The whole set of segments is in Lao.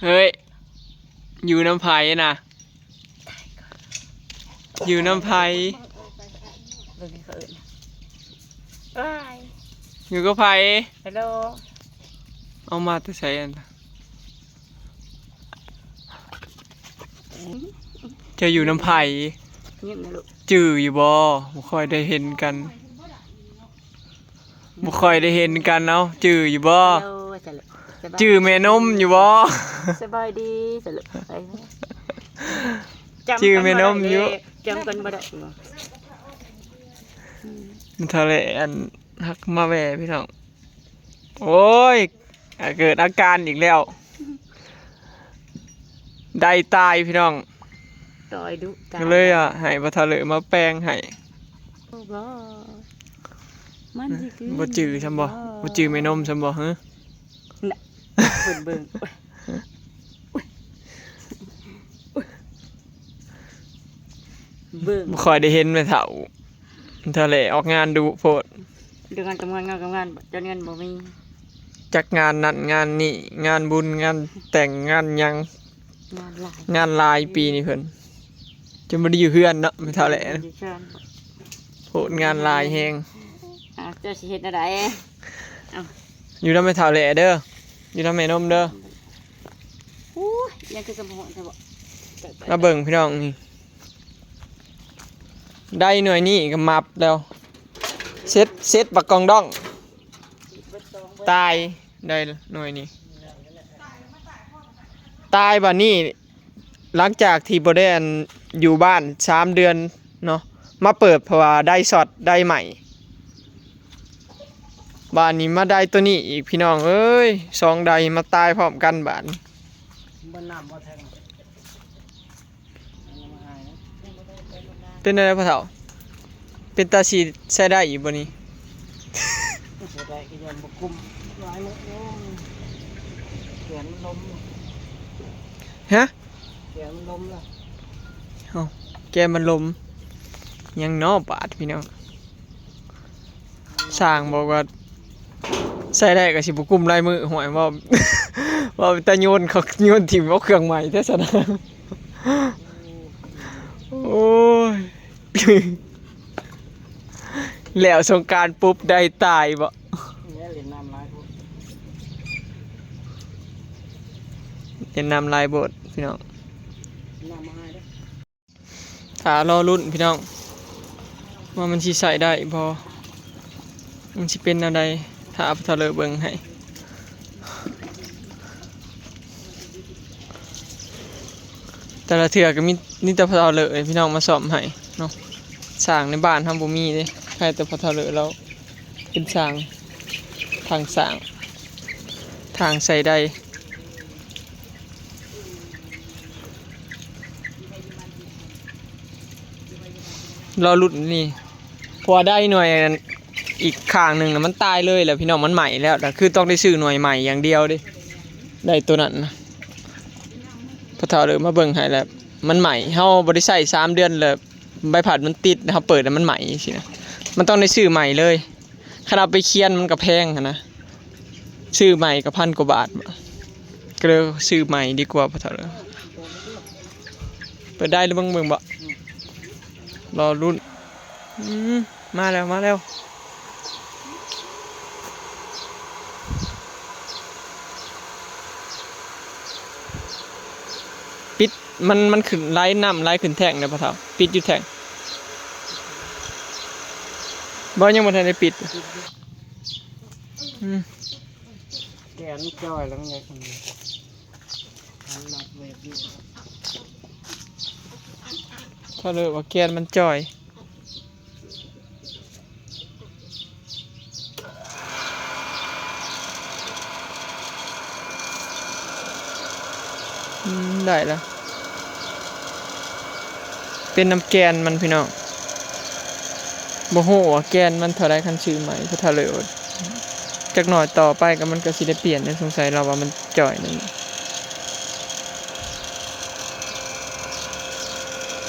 ເຮີ້ຍ ຢູ່ນຳໃຜນະ? ຢູ່ນຳໃຜ? ເບິ່ງໃຫ້ເຂົາເອີ້ນ ຢູ່ກັບໃຜ? ຮັລໂຫຼ ເອົາມາແຕ່ໃສອັນ? ເຈົ້າຢູ່ນຳໃຜ? ຍິ້ມນະລູກ ຈື່ຢູ່ບໍ່? ບໍ່ຄ່ອຍໄດ້ເຫັນກັນ ບໍ່ຄ່ອຍໄດ້ເຫັນກັນເນາະ ຈື່ຢູ່ບໍ່? ໂອ້ຍ ສະເລີະ ສະບາຍ ຈື່ແມ່ນົມຢູ່ບໍ່? ສະບາຍດີ ສະເລີະ ຈື່ແມ່ນົມຢູ່ ຈຳກັນບໍ່ໄດ້ ອືມ ມັນເທົ່າແຫຼະ ອັນ ຮັກມາແວ່ພີ່ນ້ອງ ໂອ້ຍ ເກີດອາການອີກແລ້ວ ໄດ້ຕາຍພີ່ນ້ອງ ຕາຍດຸຕາຍ ກໍເລີຍວ່າໃຫ້ພໍ່ເຖົ້າເລີມາແປງໃຫ້ ບໍ່ ມັນຊິຄື ບໍ່ຈື່ຊ້ຳບໍ່? ບໍ່ຈື່ແມ່ນົມຊ້ຳບໍ່? ຫື ນະ ເພິ່ນເບິ່ງ ເບິ່ງ ບໍ່ຄ່ອຍໄດ້ເຫັນແມ່ເຖົ້າ ເທົ່າແຫຼະ ອອກງານດຸໂພດ ເລື່ອງງານກຳງານ ງານກຳງານ ຈົນເງິນບໍ່ມີ ຈັກງານນັ້ນງານນີ້ ງານບຸນ ງານແຕ່ງ ງານຫຍັງ ງານຫຼາຍ ງານຫຼາຍປີນີ້ເພິ່ນ ຈົນບໍ່ໄດ້ຢູ່ເຮືອນເນາະ ແມ່ເຖົ້າແຫຼະ ຢູ່ເຮືອນ ໂພດ ງານຫຼາຍແຮງ ອ້າວ ເຈົ້າຊິເຮັດແນວໃດ? ເອົ້າ ຢູ່ນຳແມ່ເຖົ້າແຫຼະເດີ ຢູ່ນຳແມ່ນົມເດີ ໂອ້ຍ ຍັງຄືສະໝອງແທ້ບໍ? ມາເບິ່ງພີ່ນ້ອງນີ້ ໄດ້ໜ່ວຍນີ້ກໍມັບແລ້ວ ເຊັດ ເຊັດບັກກອງດອງ ຕາຍ ໄດ້ໜ່ວຍນີ້ ຕາຍບາດນີ້ ຫຼັງຈາກທີ່ບໍ່ໄດ້ ອັນ ຢູ່ບ້ານສາມເດືອນເນາະ ມາເປີດ ເພາະວ່າໄດ້ຊັອດ ໄດ້ໄໝ້ ບາດນີ້ມາໄດ້ໂຕນີ້ອີກ ພີ່ນ້ອງເອີຍ ສອງໄດ້ມາຕາຍພ້ອມກັນບາດນີ້ ບໍ່ນ້ຳບໍ່ແທງ ເປັນແນວໃດພໍ່ເຖົ້າ? ເປັນຕາຊິໃຊ້ໄດ້ຢູ່ບໍ່ນີ້? ໃຊ້ໄດ້ ກໍຍ້ອນບໍ່ກຸ້ມຫຼາຍມື້ ໂອ້ຍ ແກນມັນລົ້ມ ຮະ? ແກນມັນລົ້ມລະ ເອົ້າ ແກນມັນລົ້ມ ຫຍັງເນາະບາດ ພີ່ນ້ອງ. ຊ່າງບອກວ່າໃຊ້ໄດ້ກໍຊິບໍ່ກຸ້ມຫຼາຍມື້ ຫ້ວຍ ເວົ້າ ເວົ້າເປັນຕາໂຍນ ເຂົາໂຍນຖິ້ມເອົາເຄື່ອງໃໝ່ແທ້ຊັ້ນນະ ໂອ້ຍ ແລ້ວສົງການປຸບໄດ້ຕາຍບໍ? ແມ່ນ ຫຼິ້ນນ້ຳຫຼາຍໂພດ ເລ່ນນ້ຳຫຼາຍໂພດ ພີ່ນ້ອງ ນ້ຳມາໃຫ້ເດີ້. ຖ້າລໍລຸ້ນພີ່ນ້ອງ ວ່າມັນຊິໃຊ້ໄດ້ບໍ່ ມັນຊິເປັນແນວໃດ ຖ້າພໍ່ເຖົ້າເລີເບິ່ງໃຫ້ ແຕ່ລະເທື່ອກໍມີ ມີແຕ່ພໍ່ເຖົ້າເລີພີ່ນ້ອງມາສ້ອມໃຫ້ເນາະ ຊ່າງໃນບ້ານເຮົາບໍ່ມີເດ້ ໃຜແຕ່ພໍ່ເຖົ້າເລີລາວ ເປັນຊ່າງ ທາງສ້າງ ທາງໃສ່ໄດ້ ລໍລຸ້ນນີ້ ເພາະວ່າໄດ້ໜ່ວຍອັນ ອີກຂ້າງໜຶ່ງນະ ມັນຕາຍເລີຍແຫຼະພີ່ນ້ອງ ມັນໄໝ້ແລ້ວ ກໍຄືຕ້ອງໄດ້ຊື້ໜ່ວຍໃໝ່ຢ່າງດຽວເດ້ ໄດ້ໂຕນັ້ນນະ ພໍ່ເຖົ້າເລີມາເບິ່ງໃຫ້ແລ້ວ ມັນໄໝ້ ເຮົາບໍ່ໄດ້ໃຊ້ສາມເດືອນແລ້ວ ໃບພັດມັນຕິດ ເຮົາເປີດແລ້ວມັນໄໝ້ຊີ້ນະ ມັນຕ້ອງໄດ້ຊື້ໃໝ່ເລີຍ ຄັນເອົາໄປຄຽນມັນກໍແພງຫັ້ນນະ ຊື້ໃໝ່ກໍພັນກວ່າບາດ ກໍເລີຍຊື້ໃໝ່ດີກວ່າ ພໍ່ເຖົ້າເລີ ເປີດໄດ້ຫຼືເບິ່ງ ເບິ່ງບໍ່ ລໍລຸ້ນ ອືມ ມາແລ້ວ ມາແລ້ວ ປິດ ມັນ ມັນຂຶ້ນໄຫຼ ນ້ຳໄຫຼຂຶ້ນແທ້ງເດ້ພໍ່ເຖົ້າ ປິດຢູ່ແທ້ງ ບໍ່ ຍັງບໍ່ທັນໄດ້ປິດ ອືມ ແກນມັນຈ່ອຍແລ້ວ ມັນຢາກ ມັນໜັກເວບຢູ່ ເຂົາເອີ້ນວ່າແກນມັນຈ່ອຍ. ອືມ ໄດ້ລະ ເປັນນຳແກນມັນພີ່ນ້ອງ ບໍ່ຮູ້ວ່າແກນມັນເທົ່າໃດ ຄັນຊື້ໃໝ່ ເພາະຖ້າເລີ ຈັກໜ້ອຍຕໍ່ໄປກໍມັນກໍຊິໄດ້ປ່ຽນແຫຼະ ສົງໄສລາວວ່າມັນຈ່ອຍໜຶ່ງ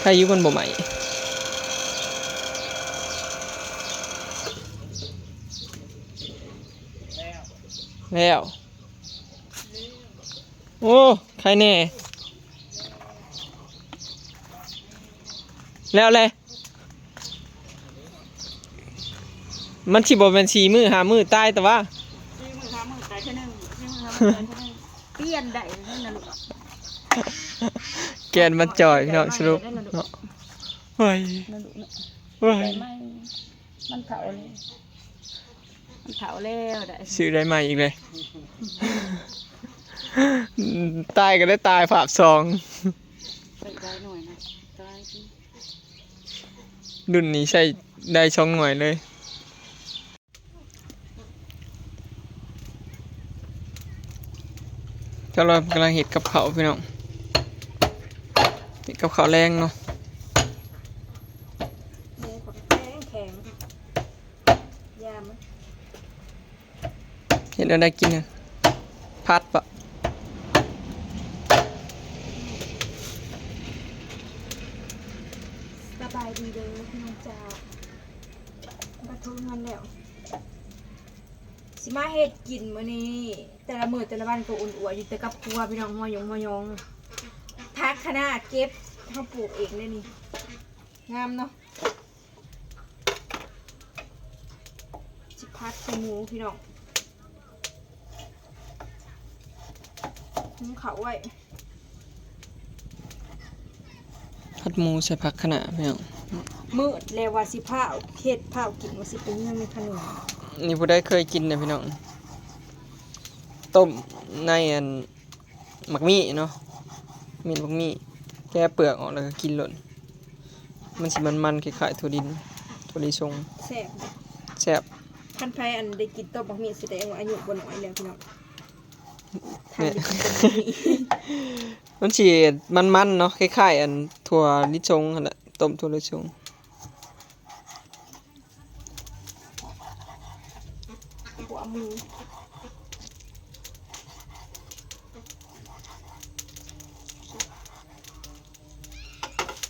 ໃຄຢູ່ມັນບໍ່ໄໝ້ ແລ້ວ. ໂອ້ ໄຄແນ່ ແລ້ວແຫຼະ ມັນຊິບໍ່ແມ່ນສີ່ມື້ຫ້າມື້ຕາຍແຕ່ວ່າ ສີ່ມື້ຫ້າມື້ຕາຍເທື່ອໜຶ່ງ ສີ່ມື້ຫ້າມື້ຕາຍເທື່ອໜຶ່ງ ປ່ຽນໄດ້ນັ້ນນະລູກ ແກນມັນຈ່ອຍພີ່ນ້ອງ ສະຫຼຸບເນາະ ໂອ້ຍ ນັ້ນລູກເນາະ ໂອ້ຍ ໄດ້ໃໝ່ ມັນເຖົ້າແລ້ວ ມັນເຖົ້າແລ້ວໄດ້ ຊື້ໄດ້ໃໝ່ອີກເລີຍ ຕາຍກໍໄດ້ຕາຍພາບສອງ ໄດ້ໜ້ອຍນະ ຕາຍຕິ ລຸ້ນນີ້ໃຊ້ໄດ້ສອງໜ່ວຍເລີຍ ເຈົ້າລອຍກຳລັງເຮັດກັບເຂົ້າພີ່ນ້ອງ ເຮັດກັບເຂົ້າແລງເນາະ ແຂງໆ ຢາມ ເຮັດແນວໃດກິນນະ ຜັດບໍ? ສະບາຍດີເດີພີ່ນ້ອງເຈົ້າ ມາເຖິງເຮືອນແລ້ວ ຊິມາເຮັດກິນມື້ນີ້ ແຕ່ລະມື້ແຕ່ລະວັນກໍອຸ່ນອວຍຢູ່ແຕ່ກັບຄົວພີ່ນ້ອງ ຫົວຫຍົງຫົວຫຍອງ ຜັກຄະນ້າເກັບ ເຮົາປູກເອງເດ້ນີ້ ງາມເນາະ. ຊິຜັດໃສ່ໝູພີ່ນ້ອງ ຫຸງເຂົ້າໄວ້ ຜັດໝູໃສ່ຜັກຄະນ້າພີ່ນ້ອງ ມືດແລ້ວວ່າຊິພ້າວເຮັດ ພ້າວກິນ ວ່າຊິໄປເມືອງແມ່ຂະໜູນ ນີ້ຜູ້ໃດເຄີຍກິນນະພີ່ນ້ອງ ຕົ້ມໃນອັນ ໝາກມີ້ເນາະ ມີດໝາກມີ້ ແກະເປືອກອອກແລ້ວກໍກິນໂລດ ມັນຊິມັນໆ ຄ້າຍໆ ຖົ່ວດິນ ຖົ່ວລິສົງ ແຊບ ແຊບ ຄັນໃຜອັນໄດ້ກິນຕົ້ມໝາກມີ້ ສະແດງວ່າອາຍຸບໍ່ນ້ອຍແລ້ວພີ່ນ້ອງ ທັນໄດ້ກິນຕົ້ມໝາກມີ້ ມັນຊິມັນໆ ເນາະ ຄ້າຍໆ ອັນຖົ່ວລິສົງຫັ້ນແຫຼະ ຕົ້ມຖົ່ວລິສົງ. ຂົວໝູ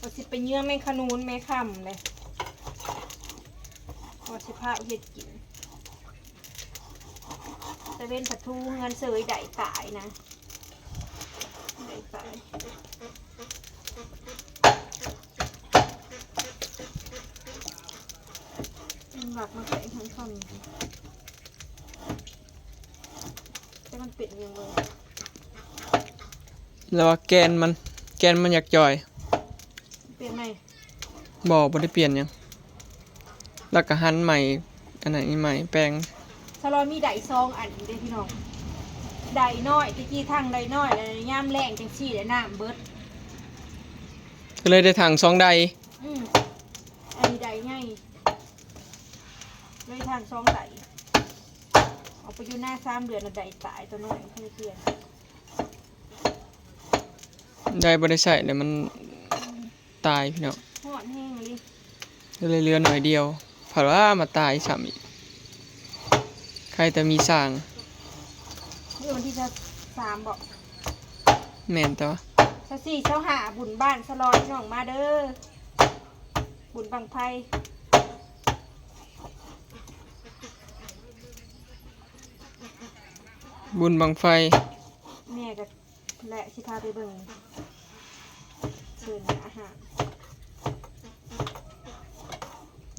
ວ່າຊິໄປເຍື່ອແມ່ຂະໜູນແມ່ຄ່ຳເດ້ ວ່າຊິພາເຮັດກິນ ຕາເວັນພັດຖູເຮືອນເສີຍ ໄດ້ຕາຍນະ. ໄດ້ຕາຍ ມັນລັກມາແຕະທັງຄັນ ແຕ່ມັນເປັນຫຍັງເບິ່ງ ແລ້ວວ່າແກນມັນ ແກນມັນຢາກຈ່ອຍ ປ່ຽນໃໝ່. ບໍ່ ບໍ່ໄດ້ປ່ຽນຫຍັງ ແລ້ວກໍຫັນໃໝ່ ອັນນັ້ນໃໝ່ ແປງ ສະຫຼອຍມີໄດສອງອັນເດ້ພີ່ນ້ອງ ໄດນ້ອຍ ແຕ່ກີ້ທັງໄດນ້ອຍ ແລ້ວຍາມແລ້ງຈັ່ງຊີ້ແຫຼະ ນ້ຳເບິດ ກໍເລີຍໄດ້ຖັງສອງໄດ ອືມ ອັນນີ້ໄດໃຫຍ່ ເລີຍຖັງສອງໄດ ເອົາໄປຢູ່ນາສາມເດືອນ ແລ້ວໄດຕາຍ ຕົວນ້ອຍເລີຍປ່ຽນ ໄດບໍ່ໄດ້ໃຊ້ແລ້ວມັນ ຕາຍພີ່ນ້ອງ ຮ້ອນແຮງອີ່ຫຼີ ກໍເລີຍເຫຼືອໜ່ວຍດຽວ ພັດວ່າມາຕາຍຊ້ຳອີກ ໃຄແຕ່ມີຊ່າງ ມື້ວັນທີຊາວສາມບໍ? ແມ່ນຕົວະ ຊາວສີ່ ຊາວຫ້າ ບຸນບ້ານສະຫຼອຍ ພີ່ນ້ອງມາເດີ ບຸນບັ້ງໄຟ ບຸນບັ້ງໄຟ ແມ່ກໍ ແລະ ຊິພາໄປເບິ່ງເຊີນອາຫານ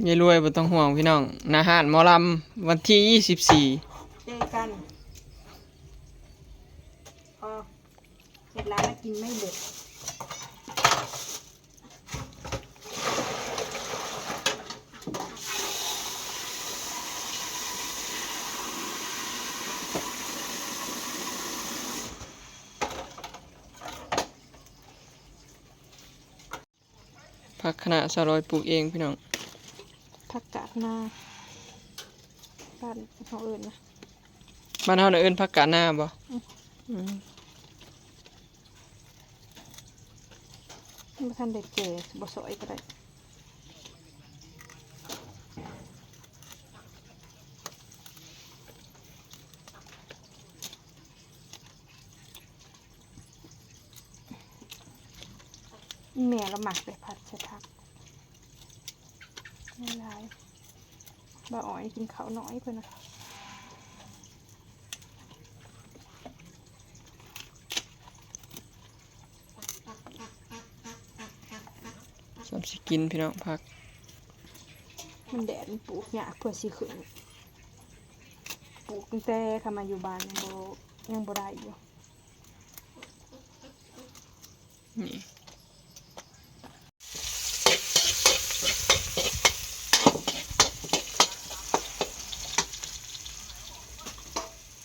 ຍາຍລວຍບໍ່ຕ້ອງຫ່ວງພີ່ນ້ອງ ໜ້າຮ້ານໝໍລຳ ວັນທີຊາວສີ່ ເຈີກັນ ພໍ ເຮັດຫຼາຍແລ້ວກິນໄມ່ເບິດ. ຜັກຄະນ້າສາວລອຍປູກເອງພີ່ນ້ອງ ຜັກກາດນາ ບ້ານເຮົາເອີ້ນນະ ບ້ານເຮົານະເອີ້ນຜັກກາດນາບໍ? ອືມ ອືມ ບໍ່ທັນໄດ້ແກ່ ບໍ່ຊອຍກໍໄດ້. ອີ່ແມ່ລະມັກໄດ້ຜັດໃສ່ຜັກຫຼາຍໆ ບ່າວອ້ອຍກິນເຂົ້າໜ້ອຍເພິ່ນນະ. สำสิกินพี่น้อง ผัก มันแดด มันปลูกยากเพื่อสิขึ้น ปลูกตั้งแต่เข้ามาอยู่บ้านยังบ่ ยังบ่ได้อยู่ นี่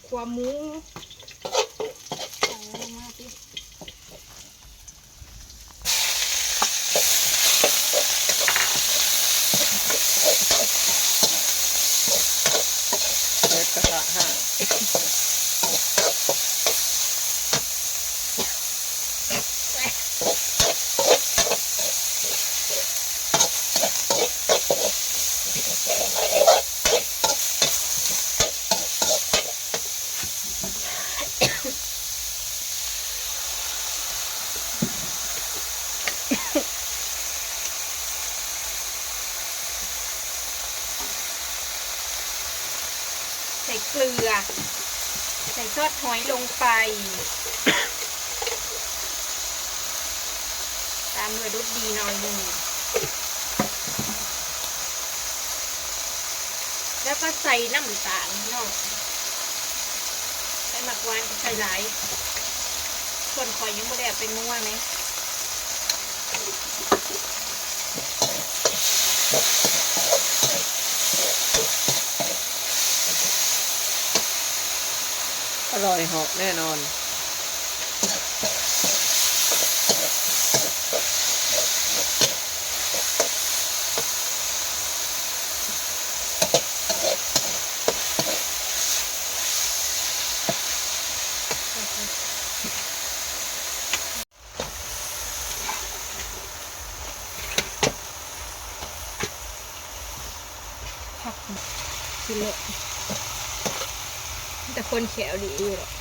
ขั่วหมู ใส่ลงมาสิ เฮ็ดกระทะห่าง ใส่เกลือ ใส่ซอสหอยลงไป ตามด้วยรสดีหน่อยหนึ่ง แล้วก็ใส่น้ำตาลเนาะ ใส่หมากหวานก็ใส่หลาย ส่วนข้อยยังบ่ได้เอาไปงัวแหม อร่อยเหาะแน่นอน ผักกินเลย แต่คนแขวดีอยู่หรอก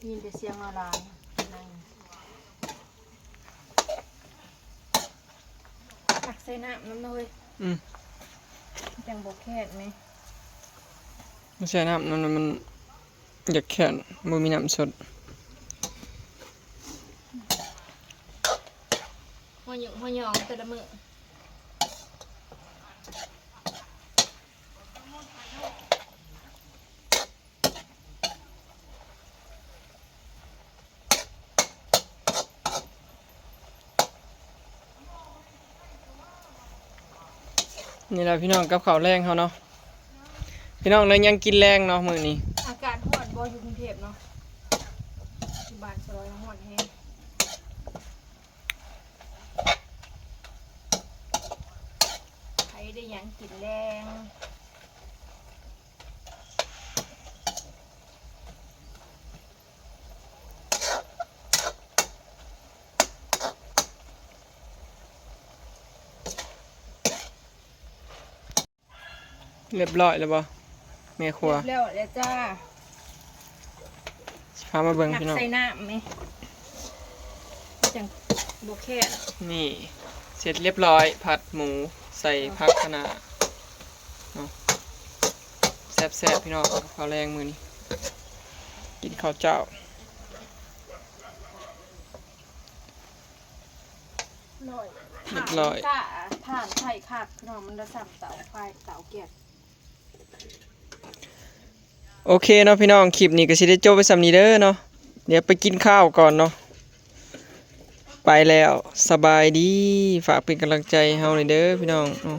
ยินแต่เสียงหลานๆ นั่ง ตักใส่น้ำนำเนาะเฮ้ย อืม จั่งบ่แคบแหม ใส่น้ำนำ มันอยากแคบ บ่มีน้ำสด หัวหยุกหัวหยองแต่ละมื้อ นี่แหละพี่น้อง กับข้าวแลงเฮาเนาะ พี่น้องได้หยังกินแลงเนาะมื้อนี้ อากาศร้อนบ่อยู่กรุงเทพฯเนาะ อยู่บ้านสะดอยร้อนแฮง ไผได้หยังกินแลง เรียบร้อยแล้วบ่แม่ครัว เรียบร้อยแล้วจ้า สิพามาเบิ่งพี่น้อง ตักใส่น้ำแหม จั่งบ่แคบ นี่ เสร็จเรียบร้อย ผัดหมูใส่ผักคะน้าเนาะ แซ่บๆ พี่น้อง ข้าวแลงมื้อนี้ กินข้าวเจ้า เรียบร้อย ถ่านใช้คักพี่น้อง มันละสั่งเตาไฟ เตาแก๊ส โอเคเนาะพี่น้อง คลิปนี้ก็สิได้จบไว้ส่ำนี้เด้อเนาะ เดี๋ยวไปกินข้าวก่อนเนาะ ไปแล้ว สบายดี ฝากเป็นกำลังใจให้เฮาหน่อยเด้อพี่น้องเนาะ